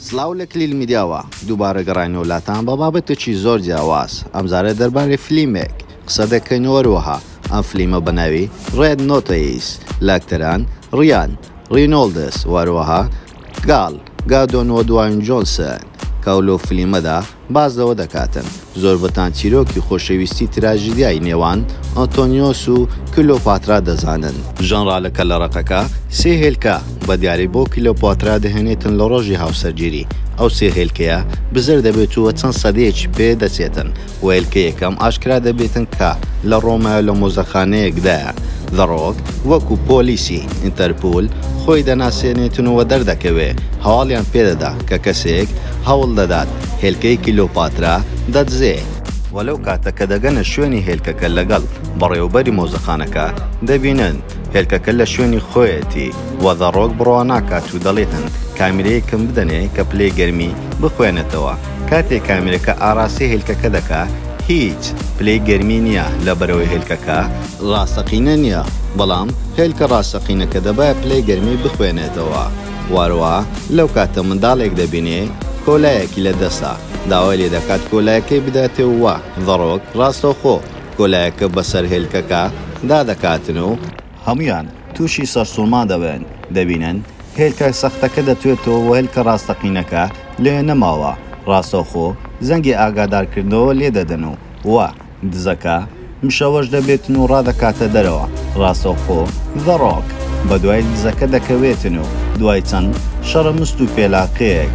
سڵاو لە کلیل میدیاوە دووبارە گەڕاینەوە لاتان بە بابەتێکی زۆر جیاواز، ئەمجارە دەربارەی فلیمێک قسە دەکەین و هەروەها ئەم فلیمە بە ناوی Red Notice لە ئەکتەران ڕیان ڕینۆڵدس و هەروەها گال گادۆن و دواین جۆنسن کە لەو فلیمەدا باس لەوە دەکاتن زۆربەتان چیرۆکی خۆشەویستی تراژیدیای نێوان ئەنتۆنیۆس و کلۆپاترا دەزانن. ژەنڕالە کەللەڕەقەکە سێ هێلکە بە دیاری بۆ کلۆپاترا دەهێنێتن لە ڕۆژی هاوسەرگیری، ئەو سێ هێلکەیە بزر دەبێت و چەند سەدەیەکی پێ دەچێتن و هێلکەی یەکەم ئاشکرا دەبێتن کە لە ڕۆمایە لە مۆزەخانەیەکدایە. The Rock وەکو پۆلیسی ئینتەرپول خۆی دەناسێنێتن و دەردەکەوێ هەواڵیان پێدەدا کە کەسێک هەوڵ دەدات هێلکەی کیلۆپاترا دەدزێ. وە لەو کاتە کە دەگەنە شوێنی هێلکەکە لەگەڵ بەڕێوەبەری مۆزەخانەکە دەبینن هێلکەکە لە شوێنی خۆیەتی و The Rock بڕوا ناکات و دەڵێتن کامیرەیەکم بدەنێ کە پلەی گەرمی بخوێنێتەوە کاتێ کامیرەکە ئاراستەی هێلکەکە دەکا هیچ پلەی گەرمی نیە لەبەرئەوەی هێلکەکە ڕاستەقینە نیە بەڵام هێلکە ڕاستەقینەکە دەبایە پلەی گەرمی بخوێنێتەوە واروا لەو کاتە منداڵێک دەبینێ کۆلایەکی لە دەستە داوای لێ دەکات کۆلایەکەی بداتێ و The Rock ڕاستەوخۆ کۆلایەکە بەسەر هێلکەکە دا دەکاتن و هەموویان تووشی سەرسوڕمان دەبن دەبینن هێلکە سەختەکە دەتوێتەوە و هێلکە ڕاستەقینەکە لەوێ نەماوە ڕاستەوخۆ زەنگی ئاگادارکردنەوە لێ دەدەن و و دزەکە مشەوەش دەبێتن و ڕادەکاتە دەرەوە، ڕاستەوخۆ The Rock بەدوای دزەکە دەکەوێتن و دوای چەند شەڕە مست و پێلاقەیەک،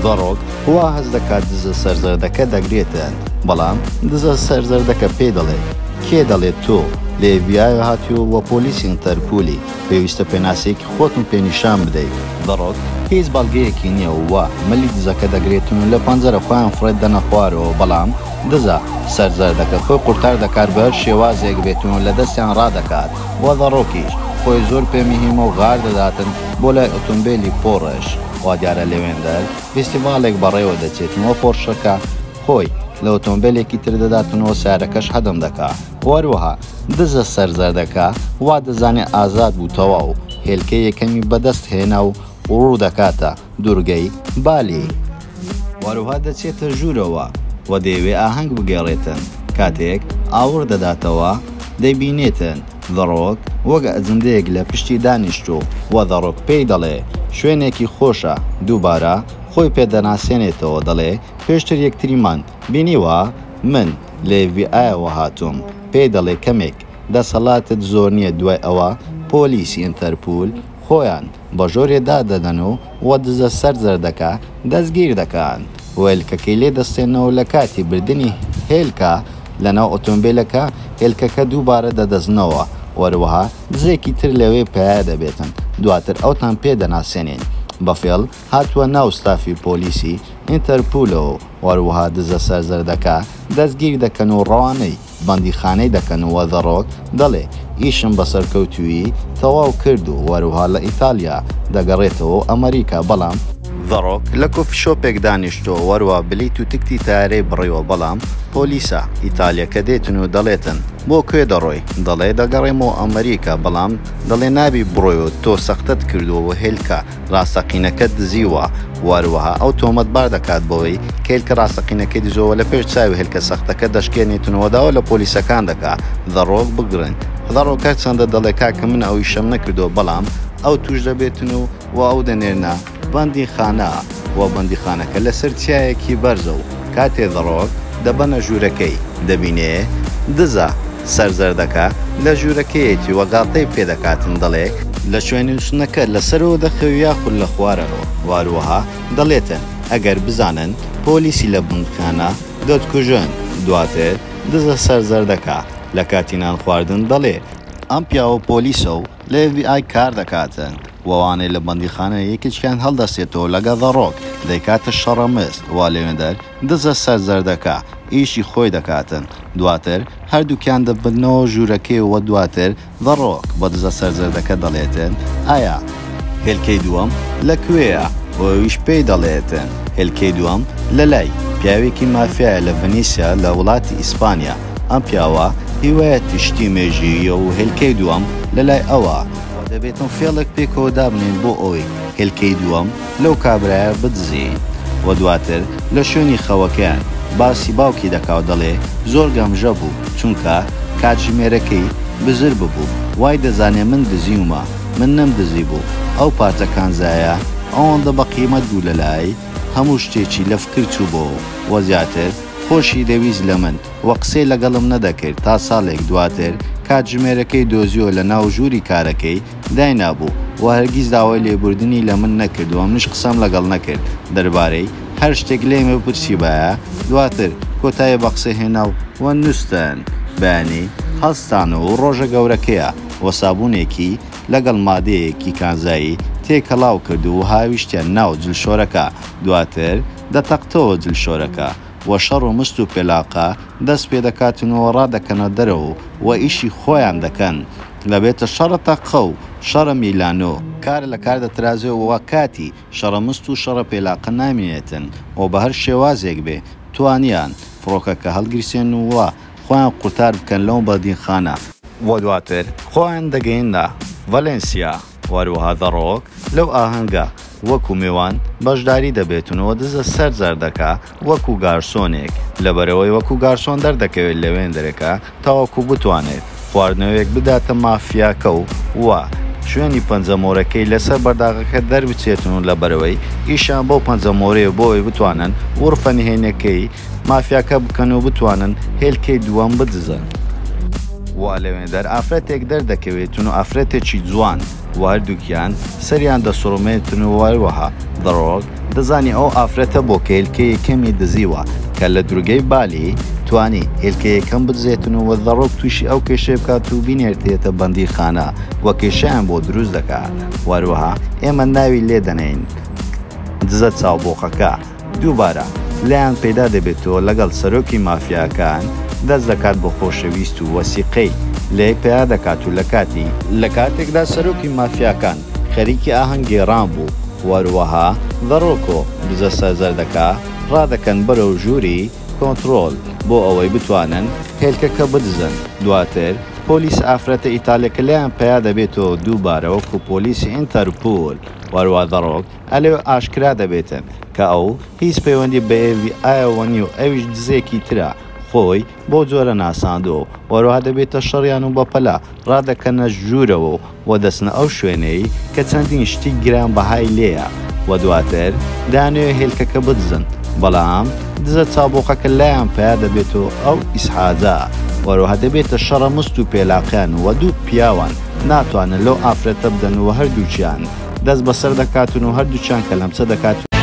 The Rock وا هەست دەکات دزە سەرزەردەکە دەگرێتن، بەڵام دزە سەرزەردەکە پێی دەڵێت، کێ دەڵێت تۆ لە FBI هاتووی و پۆلیسی ئینتەرپولی، پێویستە پێناسەیەکی خۆتم پێ نیشان بدەیت. The Rock هیچ بەڵگەیەکی نییە و ملی دزەکە دەگرێتن و لە پەنجەرە خۆیان فڕێ دەنە خوارەوە، بەڵام دزە سەر زەردەکە خۆی قورتار دەکات بە هەر شێوازێک بێتن و لە دەستیان ڕادەکات و The Rock یش خۆی زۆر پێ مهیمە و غار دەداتن بۆ لای ئۆتۆمبێلی پۆڕش. وا دیارە لەوێندەر فیستیڤاڵێک بەڕێوە دەچێتن و پۆڕشەکە خۆی لە ئۆتۆمبێلێکی تر دەداتن و سەیارەکەش هەدم دەکا و هەروەها دزە سەر زەردەکە وا دەزانێ ئازاد بوو تەواو هێلکەی یەکەمی بەدەست هێنا و ڕوو دەکاتە دورگەی بالی. وەروها دەچێتە ژوورەوە و دەیەوێ ئاهەنگ بگێڕێتن، کاتێک ئاوڕ دەداتەوە دەیبینێتن The Rock وەک ئەجندەیەک لە پشتی دانیشتوو و The Rock پێی دەڵێ شوێنێکی خۆشە، دووبارە خۆی پێ دەناسێنێتەوە دەڵێ پێشتر یەکتریمان بینیوە؟ من لە FBI ەوە هاتووم، پێی دەڵێ کەمێک دەسەڵاتت زۆر نییە دوای ئەوە پۆلیسی ئینتەرپول خۆیان بە ژۆرێ دادەدەن و و دزە سەر زەردەکە دەستگیر دەکەن و هێلکەکەی لێ دەستێنەوە لە کاتی بردنی هێلکە لەناو ئۆتۆمبیلەکە هێلکەکە دووبارە دەدەزنەوە و هەروەها دزێکی تر لەوێ پەیا دەبێتن دواتر ئەوتان پێ دەناسێنین بە فێڵ هاتووە ناو ستافی پۆلیسی ئینتەرپولەوە و هەروەها دزە سەر زەردەکە دەستگیر دەکەن و ڕەوانەی بەندیخانەی دەکەن و The Rock دەڵێ ئیشم بە سەرکەوتوویی تەواو کرد و هەروەها لە ئیتالیا دەگەڕێتەوە ئەمەریکا بەڵام The Rock لە coffee shop ێک دانیشتووە و هەروەها بلیت و تکتی تەیارەی بڕیوە بەڵام پۆلیسە ئیتالیەکە دێتن و دەڵێتن بۆ کوێ دەڕۆی دەڵێ دەگەڕێمەوە ئەمەریکا بەڵام دەڵێ نابی بڕۆی و تۆ سەختەت کردووە و هێلکە ڕاستەقینەکەت دزیوە و هەروەها ئەو تۆمەتبار دەکات بەوەی کە هێلکە ڕاستەقینەکەی دزیوە و لە پێش چاوی هێلکە سەختەکە دەشکێنێتن و داوا لە پۆلیسەکان دەکا The Rock بگرن. The Rock هەرچەندە دەڵێ کاکە من ئەو ئیشەم نەکردووە بەڵام ئەو توش دەبێتن و و ئەو دەنێرنە بەندیخانە و بەندیخانەکە لەسەر چیایەکی بەرزە و کاتێ The Rock دەبەنە ژوورەکەی دەبینێ دزە سەر زەردەکە لە ژوورەکەیەتی و گاڵتەی پێ دەکاتن دەڵێ لە شوێنی نووستنەکە لە سەرەوە دەخەوی یاخود لە خوارەوە و هەروەها دەڵێتن ئەگەر بزانن پۆلیسی لە بەندیخانە دەتکوژن دواتر دزە سەر زەردەکە لە کاتی نان خواردن دەڵێ ئەم پیاوە پۆلیسە و لە FBI کار دەکاتن و ئەوانەی لە بەندیخانە یەکێکیان هەڵدەستێتەوە لەگەڵ The Rock دەیکاتە شەڕە مست و لەوێندەر دزە سەر زەردەکە ئیشی خۆی دەکاتن دواتر هەردووکیان دەبرنەوە ژوورەکەی و دواتر The Rock بە دزە سەر زەردەکە دەڵێتن ئایا هێلکەی دووەم لە کوێیە و ئەویش پێی دەڵێتن هێلکەی دووەم لەلای پیاوێکی مافیایە لە ڤنیسیا لە وڵاتی ئیسپانیا ئەم پیاوە هیوایەتی شتی مێژووییە و هێلکەی دووەم لەلای ئەوە و دەبێتن فێڵێک پێکەوە دابنێین بۆ ئەوەی هێلکەی دووەم لەو کابرایە بدزین. و دواتر لە شوێنی خەوەکەیان باسی باوکی دەکا و دەڵێ زۆر گەمژە بوو چونکە کاتژمێرەکەی بزر ببوو وای دەزانێ من دزیومە من نەمدزیبوو ئەو پارچە کانزایە ئەوەندە بە قیمەت بوو لەلای هەموو شتێکی لە فکر چووبۆوە و زیاتر خۆشی دەویست لە من و قسەی لەگەڵم نەدەکرد تا ساڵێک دواتر کاتژمێرەکەی دۆزیەوە لە ناو ژووری کارەکەی داینابوو و هەرگیز داوای لێبوردنی لە من نەکرد و منیش قسەم لەگەڵ نەکرد دەربارەی هەر شتێک لێم بپرسیبایە دواتر کۆتایی بە قسە هێنا و نوستن بەیانی هەستان و ڕۆژە گەورەکەیە و سابونێکی لەگەڵ مادەیەکی کانزایی تێکەڵاو کرد و هاویشتیان ناو جلشۆرەکە دواتر دەتەقتەوە جلشۆرەکە و شەڕ و مست و پێلاقە دەست پێدەکاتن و ڕادەکەنە دەرەوە و ئیشی خۆیان دەکەن دەبێتە شەڕە تەقە و شەڕە میلانۆ، کار لە کار دەترازێ و کاتی شەڕە مست و شەڕە پێلاقە نامینێتن و بە هەر شێوازێک بێ توانیان فڕۆکەکە هەڵگیرسێنن و خۆیان قورتار بکەن لەو بەندینخانە. و دواتر خۆیان دەگەیننە ڤالێنسیا و هەروەها The Rock لەو ئاهەنگە وەکو مێوان بەشداری دەبێتن و دزە سەر زەردەکە وەکو گارسۆنێک لەبەرئەوەی وەکو گارسۆن دەردەکەوێت لەوێندەرەکە تاوەکو بتوانێت خواردنەوەیەک بداتە مافیاکە و و شوێنی پەنجەمۆرەکەی لەسەر بەرداغەکە دەربچێتن و لەبەرئەوەی ئیشیان بەو پەنجەمۆرەیە بۆئەوەی بتوانن غورفە نهێنیەکەی مافیاکە بکەن و بتوانن هێلکەی دووەم بدزن. وە لەوێندەر ئافرەتێک دەردەکەوێتن و ئافرەتێکی جوان و هەردووکیان سەریان دەسوڕمێتن و هەروەها The Rock دەزانی ئەو ئافرەتە بۆ کە هێلکەی یەکەمی دزیوە کە لە دورگەی بالی توانی هێلکەی یەکەم بدزێتن و The Rock تووشی ئەو کێشەیە بکات و بینێرتێتە بەندیخانە و کێشەیان بۆ دروست دەکات و هەروەها ئێمە ناوی لێ دەنێین دزە چاوبۆقەکە. دووبارە لایان پەیدا دەبێتەوە لەگەڵ سەرۆکی مافیاکان دەست دەکات بە خۆشەویست و وەسیقەی لێ پەیا دەکات و لەکاتی لەکاتێکدا سەرۆکی مافیاکان خەریکی ئاهەنگ گێڕان بوو و هەروەها The Rock و دزە سەرزەردەکە ڕادەکەن بەرەو ژووری کۆنتڕۆل بۆ ئەوەی بتوانن هێلکەکە بدزن دواتر پۆلیس ئافرەتە ئیتالیەکە لێیان پەیا دەبێتەوە دووبارە وەکو پۆلیسی ئینتەرپول و هەروەها The Rock ئەلێ ئاشکرا دەبێتن کە ئەو هیچ پەیوەندی بە ئێف بی ئایەوە نیە و ئەویش دزێکی ترە خۆی بەو جۆرە ناساندوە و هەروەها دەبێتە شەڕیان و بەپەلە ڕادەکەنە ژوورەوە و دەچنە ئەو شوێنەی کە چەندین شتی گران بەهای لێیە و دواتر دەیانەوێ هێلکەکە بدزن بەڵام دزە چاوبۆقەکە لایان پەیا دەبێت و ئەو ئیسحاجە و هەروەها دەبێتە شەڕە مست و پێلاقیان و دوو پیاوان ناتوانن لەو ئافرەتە بدەن و هەردووکیان دەست بەسەر دەکاتن و هەردووکیان کەلەمچە دەکات.